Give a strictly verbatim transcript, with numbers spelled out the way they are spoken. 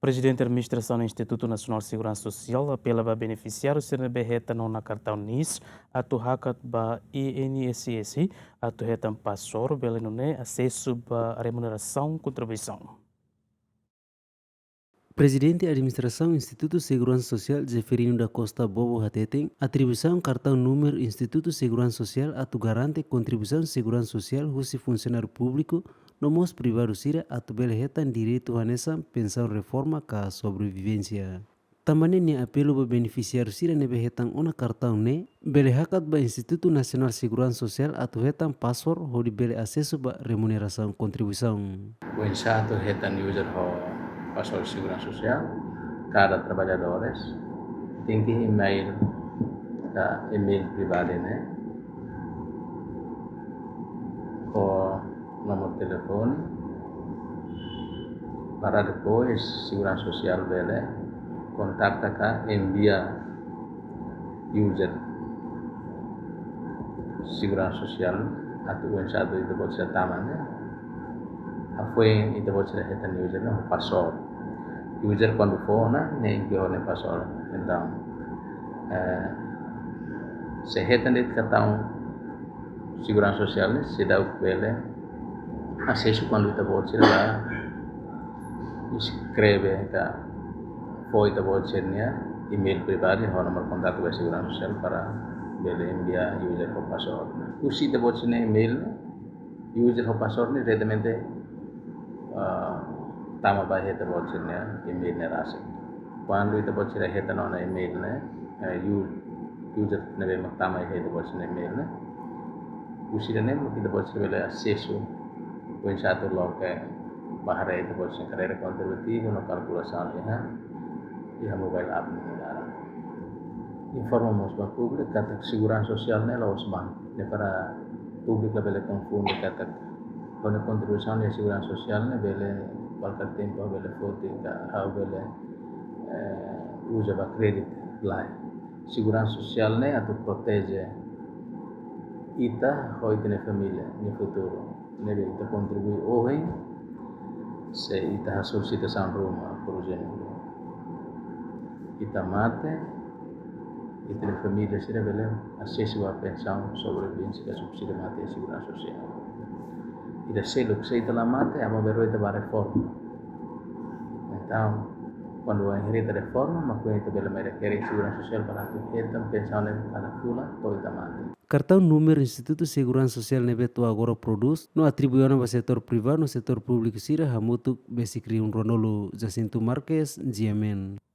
Prezidente Administrasaun Institutu Nasionál Seguransa Sosiál apela ba benefisiáriu sira ne'ebé hetan ona kartaun nis atu hakat ba I N S S atu hetan password, bele nune'e asesu ba remunerasaun kontribuisaun. Prezidente Administrasaun Institutu Seguransa Sosiál, Zeferino da Costa Bobo, hateten atribuisaun kartaun númeru Institutu Seguransa Sosiál atu garante kontribuisaun seguransa sosiál husi funsionáriu públiku no mós privadu sira atu bele hetan direitu hanesan pensaun reforma ka sobrevivénsia. Tanba ne'e nia apelu ba benefisiáriu sira ne'ebé hetan ona kartaun ne'e bele hakat ba Institutu Nasionál Seguransa Sosiál atu hetan password hodi bele asesu ba remunerasaun kontribuisaun. Oinsá atu hetan user ho password seguransa sosiál, kada traballadores tenke email ka email pribadi ne'e ho nomor telefone, para depois seguransa sosiál bele kontakta ka envia user seguransa sosiál atu oinsá atu ita-boot sira tama ne'e. Hafoin ita-boot sira hetan user ne'e ho password. User kuandu fó ona, ne'e envia ho nia password. Entaun, eh, se hetan de'it kartaun seguransa sosiál ne'e, seidauk bele asesu kuandu ita-boot sira la eskreve ka fó ita-boot sira-nia email pribadi ho nomor kontaktu ba seguransa sosiál para bele envia user ho password. Husi ita-boot sira-nia email, user ho password ne'e diretamente, ah, tama ba iha ita-boot sira-nia email ne'e rasik. Kuandu ita-boot sira hetan ona email ne'e, eh, u-, user ne'ebé mak tama iha ita-boot sira-nia email ne'e, husi ida-ne'e mak ita-boot sira bele asesu oinsá atu loke ba haree ita-boot sira-nia karreira kontributivu no kalkulasaun iha, iha mobile app ne'e laran. Informa mós ba públiku katak seguransa sosiál ne'e la'ós banku. Ne'e para públiku labele konfunde katak kuandu kontribuisaun iha seguransa sosiál ne'e bele kualkér tempu bele foti ka ha'u bele, eh, uza ba kréditu, lae. Seguransa sosiál ne'e atu proteje ita ho ita-nia família nia futuru. Ne'ebé ita kontribui ohin, se ita hasoru situasaun ruma, por ezemplu, ita mate, ita-nia família sira bele asesu ba pensaun, sobrevivénsia ka subsídiu mate iha seguransa sosiál. Ida seluk, se ita la mate, aban-bainrua ita bá reforma. Entaun, kuandu bainhira ita reforma, mak ohin ita bele mai rekere seguransa sosiál para atu hetan pensaun ne'e kada fulan to'o ita mate. Kartaun númeru Institutu Seguransa Sosiál ne'ebé to'o agora prodús no atribui ona ba setór privadu no setór públiku sira hamutuk besik rihun ruanulu. Jacinto Marques, G M N.